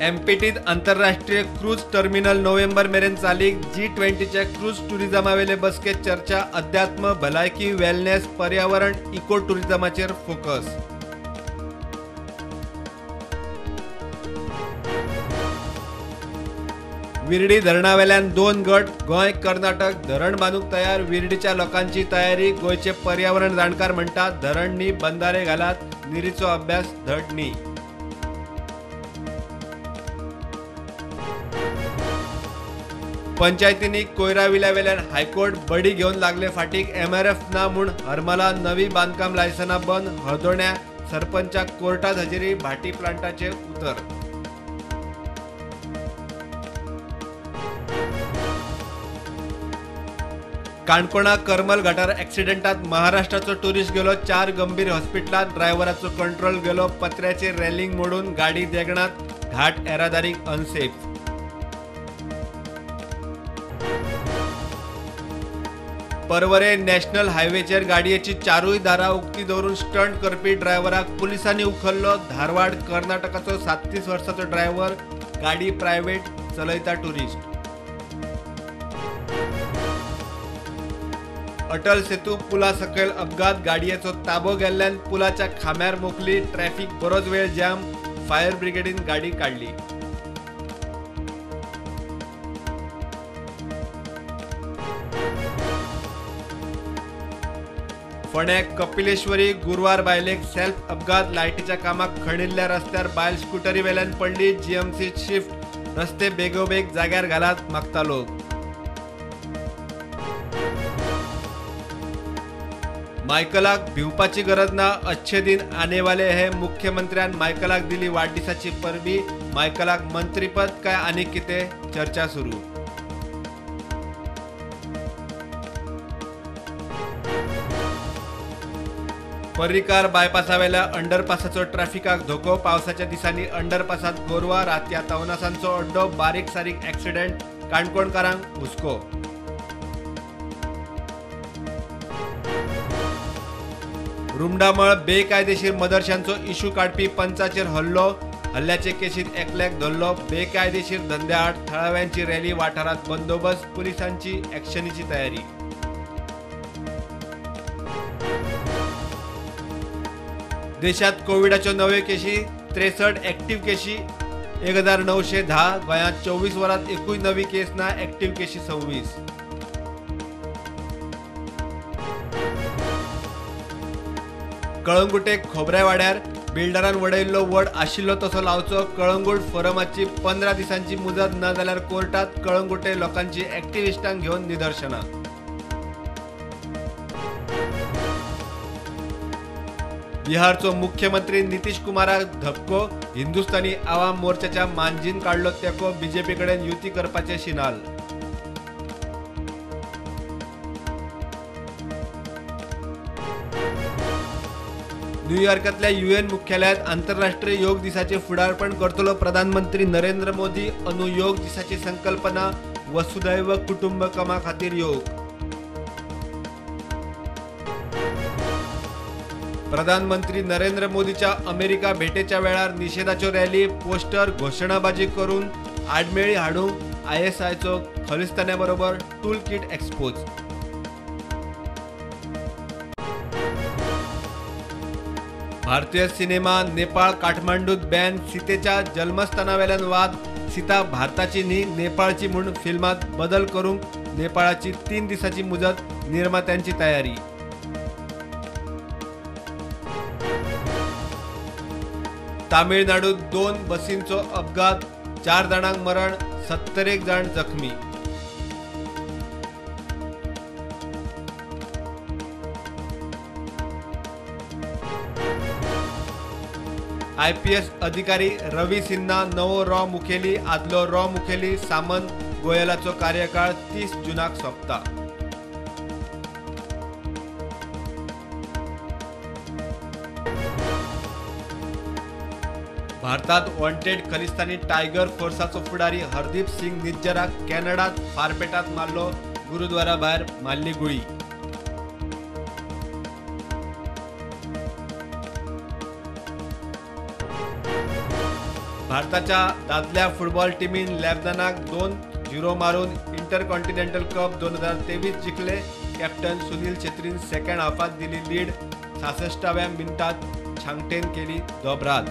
एमपीटीत आंतरराष्ट्रीय cruise terminal नोव्हेंबर मेरेन चालीक. G20च्या क्रूज टुरिझमावेले बसकेत चर्चा. अध्यात्म, भलायकी, वेलनेस, पर्यावरण, इको टुरिझमाचेर फोकस. विर्डी धरणावेल्यान 2 गट. गोंय कर्नाटक धरण बांदूंक तयार. विर्डीच्या लोकांची तयारी. गोंयचे पर्यावरण जाणकार म्हणटात धरण न्ही बंधारे घालात, निरीचो अभ्यास धड न्ही. पंचायतींनी कोयरा विल्यावेल्यान हायकोर्ट बडी घेवन लागले फाटीक. एमआरएफ ना म्हूण हरमला नवी बांदकाम लायसनां बंद. हळदोण्या सरपंचाक कोर्टात हजेरी. भाटी प्लांटाचेर उतर. काणकोणा करमल घाटार ॲक्सिडेंटात महाराष्ट्राचो टुरिस्ट गेलो. 4 गंभीर हॉस्पिटलात. ड्रायव्हराचो कंट्रोल गेलो. पत्र्याचे रेलिंग मोडून गाडी देगणात. घाट येरादारीक अनसेफ. पर्वरे नॅशनल हायवेचेर गाडयेची 4 दारां उक्ती दवरून स्टंट करपी ड्रायव्हराक पुलिसांनी उखल्लो. धारवाड कर्नाटकाचो 37 वर्सांचो ड्रायव्हर गाडी प्रायव्हेट चलयता टुरिस्ट. अटल सेतू पुला सकयल अपघात. गाडयेचो ताबो गेल्ल्यान पुलाच्या खांब्यार मोखली. ट्रॅफिक बरोच वेळ जाम. फायर ब्रिगेडीन गाडी काडली. फोंड्या कपिलेश्वरी गुरवार बायलेक सेल्फ अपघात. लायटीच्या कामाक खणिल्ल्या रस्त्यार बायल स्कुटरी वेल्यान पडली. जीएमसी शिफ्ट रस्ते बेगोबेग जाग्यार घालात मागता लोक. मायकलाक भिवपाची गरज ना, अच्छे दिन आने वाले है. मुख्यमंत्र्यान मायकलाक दिली वाडदिसाची परबी. मायकलाक मंत्रीपद काय आनी कितें चर्चा सुरू. पर्रीकार बायपासावेल्या अंडरपासाचो ट्रॅफिकाक धोको. पावसाच्या दिसांनी अंडरपासात गोरवां, रातया तवनासांचो अड्डो. बारीक सारीक ॲक्सिडेंट. काणकोणकारांक हुस्को. रुमडामळ बेकायदेशीर मदरशांचो इशू काडपी पंचाचेर हल्लो. हल्ल्याचे केशीत एकल्याक धरलो. बेकायदेशीर धंद्याआड थळाव्यांची रॅली. वाठारात बंदोबस्त. पुलिसांची ॲक्शनीची तयारी. देशात कोविडाच्यो नव्यो केशी 63, ॲक्टिव्ह केशी 1910. गोंयांत 24 वरांत एकूय नवी केस ना. ॲक्टिव्ह केशी 26. कळंगुटे खोबऱ्यावाड्यार बिल्डरान वडयिल्लो वड आशिल्लो तसो लावचो. कळंगूट फोरमाची 15 दिसांची मुजत ना जाल्यार कोर्टात. कळंगुटे लोकांची ॲक्टिव्हिस्टांक घेवन निदर्शनां. बिहारचो मुख्यमंत्री नितीश कुमाराक धपको. हिंदुस्तानी आवाम मोर्चाच्या मांजीन काडलो तेको. बीजेपी कडेन युती करपाचे शिनाल. न्यूयॉर्कांतल्या युएन मुख्यालयात आंतरराष्ट्रीय योग दिसाचे फुडारपण करतलो प्रधानमंत्री नरेंद्र मोदी. अनु योग दिसाची संकल्पना वसुधैव कुटुंबकमा खातीर योग. प्रधानमंत्री नरेंद्र मोदीच्या अमेरिका भेटेच्या वेळार निषेधाच्यो रॅली, पोस्टर, घोशणाबाजी करून आडमेळी हाडूंक आयएसआयचो खलिस्तान्या टूल किट एक्सपोज. भारतीय सिनेमा नेपाळ काठमांडूत बॅन. सीतेच्या जन्मस्थानावेल्यान वाद. सीता भारताची न्ही नेपाळची म्हूण फिल्मात बदल करूंक नेपाळाची 3 दिसांची मुजत. निर्मात्यांची तयारी. तामिळनाडूत 2 बसींचो अपघात. 4 जाणांक मरण, 71 जाण जखमी. आयपीएस अधिकारी रवी सिन्हा नवो रॉ मुखेली. आदलो रॉ मुखेली सामंत गोयलाचो कार्यकाळ 30 जूनाक सोंपता. भारतात वॉन्टेड खलिस्तानी टायगर फोर्साचो फुडारी हरदीप सिंग निज्जराक कॅनडात फारपेटात मारलो. गुरुद्वारा भायर मारली गुळी. भारताच्या दादल्या फुटबॉल टिमीन लेबनानाक 2-0 मारून इंटरकॉन्टिनेंटल कप 2023 जिखले. कॅप्टन सुनील छेत्रीन सेकंड हाफात दिली लीड. 66व्या मिनटात छांगटेन केली दोबराद.